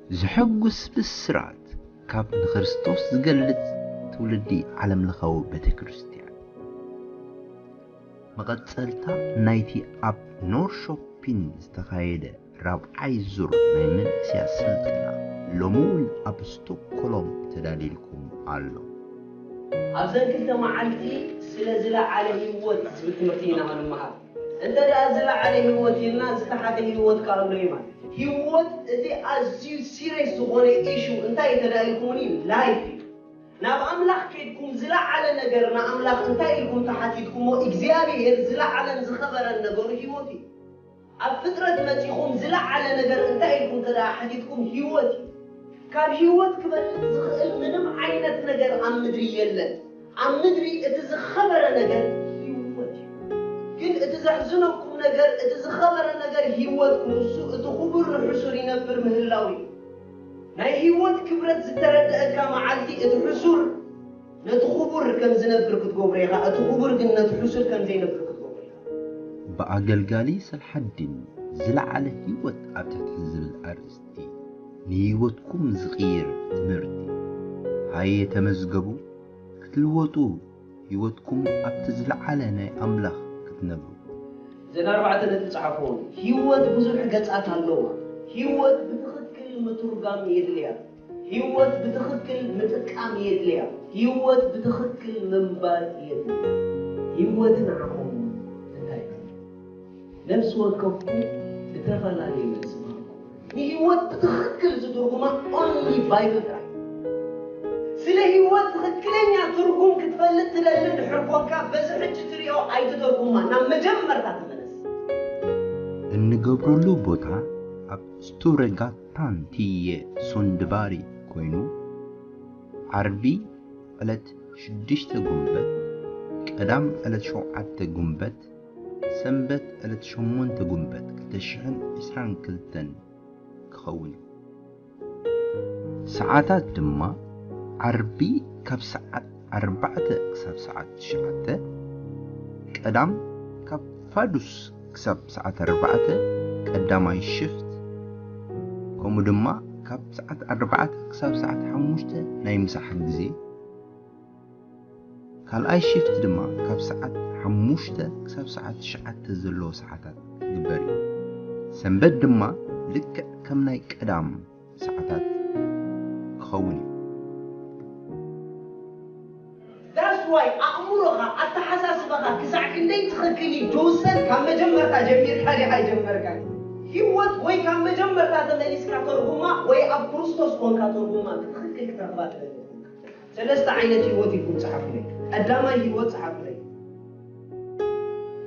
ዘሐጉስ ብስራት ካብ ንክርስቶስ ዝገልጽ ትውልዲ ዓለምለኻዊ ቤተ ክርስቲያን። መቐጸልታ ናይቲ ኣብ ኖርሾፒን ዝተኻየደ ራብዓይ ዙር ናይ መንእሰያት ስልጠና ሎሚ እውን ኣብ ስቶክሆልም ተዳልዩልኩም ኣሎ። ኣብዘን ክልተ መዓልቲ ስለ ዝለዓለ ህይወት ዝብል ትምህርቲ ኢና ክንመሃር። እንተ ደኣ ዝለዓለ ህይወት ኢልና ዝተሓተ ህይወት ከኣ ኣሎ እዩ ማለት። ህይወት እቲ ኣዝዩ ሲሪየስ ዝኾነ ኢሹ እንታይ እንተ ደኣ ኢልኩምኒ ላይፍ እዩ። ናብ ኣምላኽ ከይድኩም ዝለዓለ ነገር ንኣምላኽ እንታይ ኢልኩም ተሓቲትኩሞ እግዚኣብሔር ዝለዓለን ዝኸበረን ነገሩ ህይወት እዩ። ኣብ ፍጥረት መጺኹም ዝለዓለ ነገር እንታይ ኢልኩም እንተ ደኣ ሓቲትኩም ህይወት እዩ። ካብ ህይወት ክበልጽ ዝኽእል ምንም ዓይነት ነገር ኣብ ምድሪ የለን። ኣብ ምድሪ እቲ ዝኸበረ ነገር ህይወት እዩ። ግን እቲ ዘሕዝነኩም ነገር እቲ ዝኸበረ ነገር ህይወት ንሱ እቲ ክቡር ንሕሱር ይነብር ምህላው እዩ። ናይ ህይወት ክብረት ዝተረደአካ መዓልቲ እቲ ሕሱር ነቲ ክቡር ከም ዝነብር ክትገብሮ ኢኻ፣ እቲ ክቡር ግን ነቲ ሕሱር ከም ዘይነብር ክትገብሮ ኢኻ። ብኣገልጋሊ ሰልሓዲን ዝለዓለ ህይወት ኣብ ትሕቲ ዝብል ኣርእስቲ ንህይወትኩም ዝቕይር ትምህርቲ። ሃየ ተመዝገቡ፣ ክትልወጡ፣ ህይወትኩም ኣብቲ ዝለዓለ ናይ ኣምላኽ ክትነብሩ። እዘን ኣርባዕተ ነጥቢ ጸሓፍዎም። ህይወት ብዙሕ ገጻት ኣለዋ። ህይወት ብትኽክል ምትርጓም የድልያ። ህይወት ብትኽክል ምጥቃም የድልያ። ህይወት ብትኽክል ምንባር የድልያ። ህይወት ንዓኹም እንታይ እዩ? ነፍሲ ወከፍኩም ዝተፈላለየ መልሲ ምሃብኩም። ንህይወት ብትኽክል ዝትርጉማ ኦንሊ ባይብል ጥራይ። ስለ ህይወት ትኽክለኛ ትርጉም ክትፈልጥ ትደሊ ድሕር ኮንካ በዚ ሕጂ ትሪኦ ኣይትተርጉማ። ናብ መጀመርታ ተመለስ። እንገብረሉ ቦታ ኣብ ስቱረጋታንቲየ ሶንድባሪ ኮይኑ ዓርቢ ዕለት ሽዱሽተ ጉንበት፣ ቀዳም ዕለት ሸውዓተ ጉንበት፣ ሰንበት ዕለት ሸሞንተ ጉንበት ክልተ ሽሕን ዕስራን ክልተን ክኸውን እዩ። ሰዓታት ድማ ዓርቢ ካብ ሰዓት ኣርባዕተ ክሳብ ሰዓት ትሽዓተ፣ ቀዳም ካብ ፋዱስ ክሳብ ሰዓት ኣርባዕተ ቀዳማይ ሽፍት፣ ከምኡ ድማ ካብ ሰዓት ኣርባዕተ ክሳብ ሰዓት ሓሙሽተ ናይ ምሳሕ ግዜ፣ ካልኣይ ሽፍት ድማ ካብ ሰዓት ሓሙሽተ ክሳብ ሰዓት ትሽዓተ ዘለዎ ሰዓታት ክግበር እዩ። ሰንበት ድማ ልክዕ ከም ናይ ቀዳም ሰዓታት ክኸውን እዩ። That's why ኣእምሮኻ ኣተሓሳስባኻ ክሳዕ ክንደይ ትኽክል እዩ ትውሰን። ካብ መጀመርታ ጀሚርካ ዲኻ ኣይጀመርካን? ህይወት ወይ ካብ መጀመርታ ተመሊስካ ተርጉማ ወይ ኣብ ክርስቶስ ኮንካ ተርጉማ ብትኽክል ክትረኽባ ትኽእል። ሰለስተ ዓይነት ህይወት ኢልኩም ጸሓፉለይ። ቀዳማይ ህይወት ጸሓፉለይ።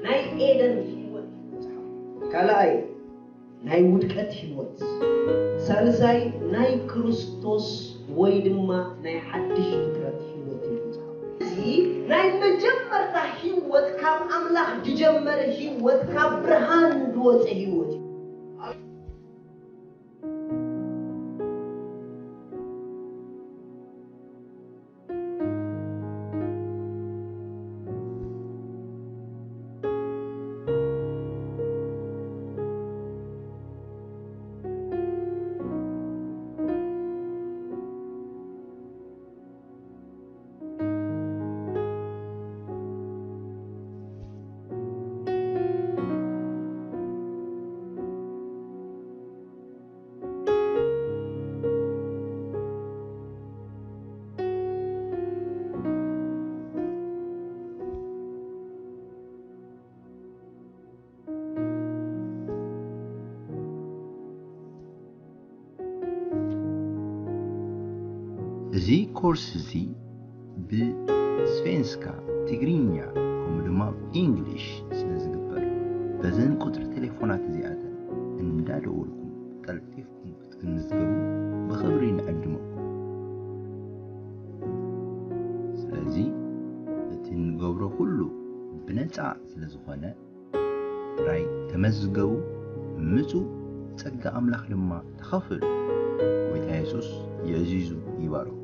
ናይ ኤደን ህይወት ኢልኩም ጸሓፉ። ካልኣይ ናይ ውድቀት ህይወት። ሳልሳይ ናይ ክርስቶስ ወይ ድማ ናይ ሓድሽ ፍጥረት ህይወት ኢልኩም ጸሓፉ። እዚ ናይ መጀመርታ ህይወት ካብ ኣምላኽ ዝጀመረ ህይወት ካብ ብርሃን ዝወጸ ህይወት እዩ። እዚ ኮርስ እዚ ብስቬንስካ፣ ትግርኛ፣ ከምኡ ድማ ብኢንግሊሽ ስለ ዝግበር፣ በዘን ቁጽሪ ቴሌፎናት እዚኣተን እንዳደወልኩም ቀልጢፍኩም ክትምዝገቡ ብኽብሪ ንዕድመኩም። ስለዚ እቲ እንገብሮ ኩሉ ብነጻ ስለ ዝኾነ፣ ጥራይ ተመዝገቡ፣ ምጹ፣ ጸጋ ኣምላኽ ድማ ተኻፈሉ። ጎይታ የሱስ የዕዚዙ ይባርኹ።